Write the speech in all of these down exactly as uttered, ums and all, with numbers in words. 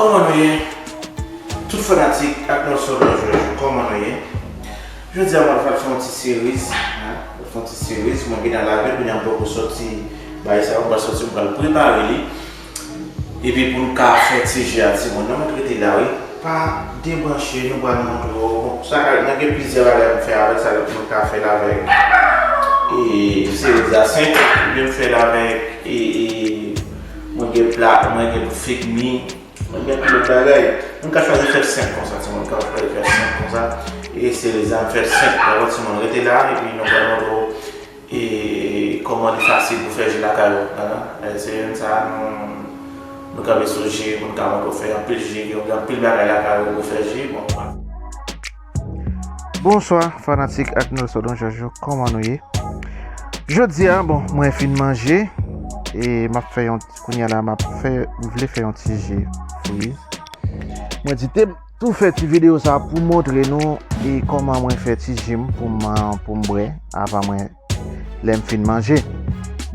Kòman nou ye? Tout fanatik ak Nelson Don George, kòman nou ye? Jodi a, mwen pral fè yon ti series, hein? Mwen fè yon ti series, mwen gentan lave l, kounye a m poko sòti bagay sa yo, m pral sòti, m pral prepare li. Epi pou n ka fè ti je a timoun nan, mwen rete la, wi. Pa debranche, nou pral montre w. Bon, sa ka, nan gen plizyè bagay pou fè avèk sa, mwen ka fè l avèk, e, series a senk, oubyen m fè l avèk, e, e, mwen gen pla, mwen gen fig mi, mwen gen tout bagay. Mwen ka chwazi fè l senp konsa, timoun, mwen ka chwazi fè l senp konsa. E series a, m fè l senp. Dakò, timoun, rete la, epi nou pral montre w e kòman li fasil pou fè je lakay ou. Hein? E se youn sa nou, nou kanpe sou je, pou n ka montre w fè anpil je, gen anpil bagay lakay ou pou fè je. Bon, bonswa, fanatik ak Nelson Don George yo, kòman nou ye? Jodi a, bon, mwen fin manje, e m ap fè yon, kounye a la, m ap fè, m vle fè yon ti je friz. Mwen di te tou fè ti videyo sa pou montre nou e kòman mwen fè ti ji m pou m, pou m bwè avan mwen, lè m fin manje.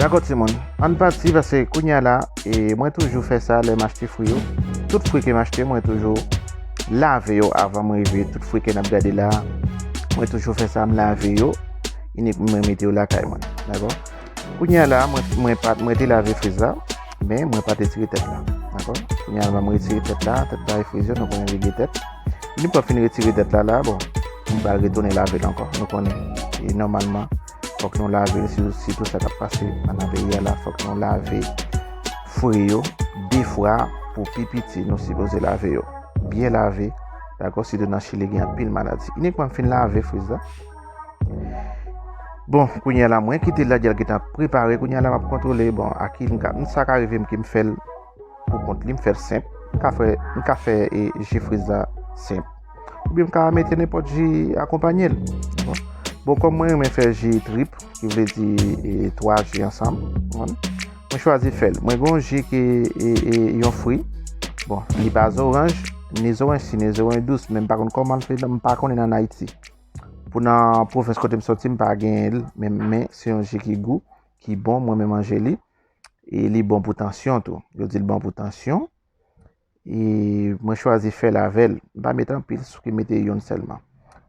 Dakò, timoun, ann pati, paske kounye a la, e mwen toujou fè sa lè m achte fri yo. Tout fri ke m achte, mwen toujou lave yo avan m rive. Tout fri ke n ap gade la, mwen toujou fè sa, m lave yo, inik mwen mete yo lakay mwen. Dakò? Kounye a la, mwen, mwen pa, mwen te lave friz la, men mwen pa te retire tèt la. Dakò? Kounye a la, m retire tèt la, tèt la e friz yo, nou konnen li gen tèt. Inik mwen fin retire tèt la la, bon, m pral retounen lave l ankò. Nou konnen, e nòmalman, fòk nou lave l, si, sitou sa k ap pase nan peyi a la, fòk nou lave fri yo de fwa pou pi piti, nou sipoze lave yo. Byen lave, dakò, sitou nan Chili gen anpil maladi. Inik mwen fin lave friz la. Bon, kounye a la, mwen kite l la, di al gentan prepare. Kounye a la, m ap kontwole, bon, a ki m ka, sa ka rive m ke m fè l pou kont li, m fè l senp. M ka fè, m ka fè, e, ji friz la senp. Oubyen m ka mete nenpòt ji akonpanye l. Bon, bon, kòm mwen renmen fè ji trip, ki vle di, e, twa ji ansanm, konprann? Mwen chwazi fè l. Mwen gen yon ji ki, e, e, yon fri. Bon, li pa zoranj, ni zoranj si, ni zoranj dous, men m pa konn kòman l fè, m pa konnen ann Ayiti. Pou nan pwovens kote m sòti, m pa genyen l, men, men se yon ji ki gou, ki bon, mwen menm manje li. E li bon pou tansyon tou. Yo di l bon pou tansyon. E mwen chwazi fè l avè l. M pa met anpil souke, mete youn sèlman.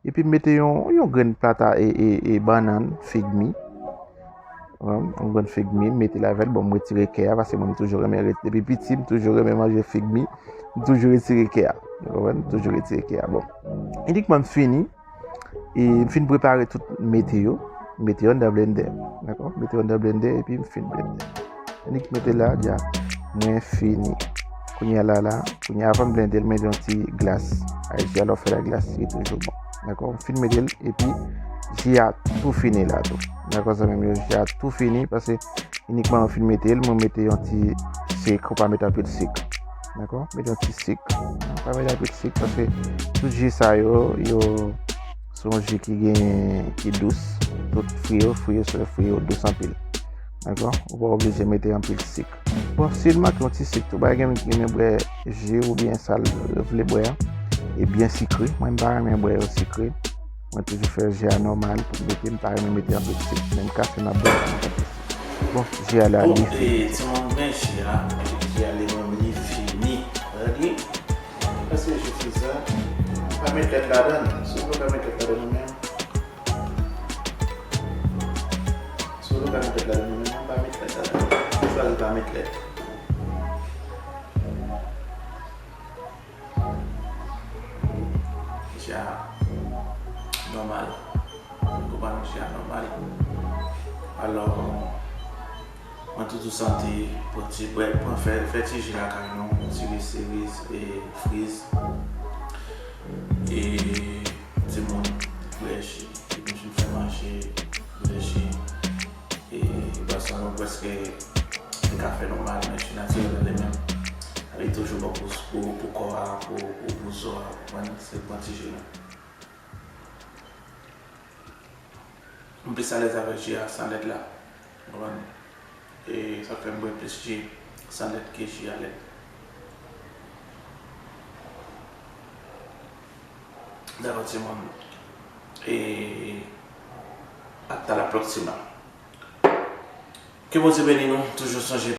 Epi m mete yon, yon grenn plata e, e, e bannann, fig mi. Yon grenn fig mi, m mete l avè l. Bon, m retire kè a, paske mwen m toujou renmen ret-, depi piti, m toujou renmen manje fig mi. M toujou retire kè a. Ou konprann? M toujou retire kè a. Bon. Inikman m fini. E m fin prepare tout, m mete yo, m mete yo anndan blendè. Dakò? M mete yo anndan blendè epi m fin blendè. Annik mete la, dja, mwen fini. Kounye a la, la, kounye a, avan m blende l, mete yon ti glas. Ay, ji a lè w fè la glas, li toujou bon. Dakò? M fin mete l, epi ji a tou fini la tou. Dakò, zanmi m yo, ji a tou fini, paske inikman mwen fin mete l, mwen mete yon ti sik, ou pa mete anpil sik. Dakò? Mete yon ti sik. Pa mete anpil sik, paske tout ji sa yo, yo se yon ji ki gen, ki dous. Tout fri yo, fri yo, se fri yo dous anpil. Dakò? Ou pa oblije mete anpil sik. Bon, si l manke yon ti sik tou, bay gen, gen bwè ji oubyen sa l vle bwè a. E byen sikre. Mwen, m pa renmen bwè yo sikre. Mwen toujou fè ji a nòmal pou m mete, m pa renmen mete anpil sik. Menm kafe m ap bwè, m pa mete anpil sik. Bon, ji a la, li fini. Bon, e, timoun, men ji a, ji a li menm, li fini. Gade. Pase ji friz la. Pa met lèt ladan l. Si w vle pa met lèt ladan ou menm. Si w vle pa met lèt ladan ou menm, pa met lèt ladan. Ou chwazi pa met lèt. Ji a nòmal. Ou konprann, ji a nòmal. Alò, mwen toujou santi pran ti brèk, pran fè, fè ti ji lakay nou, ti ri seriz e friz. E timoun bwè ji, epi m fin fè manje, bwè ji. E bwason yo prèske te ka fè nou mal, men ji natirèl la li menm, li toujou bon pou, pou, pou kò a, pou, pou, pou zo a, ou konprann? Se pran ti ji nou. M plis alèz avèk ji a san lèt la. Ou konprann? E sa fè m bwè plis ji san lèt ke ji a lèt. Dakò, timoun. E hasta la próxima. Ke Bondye beni nou. Toujou sonje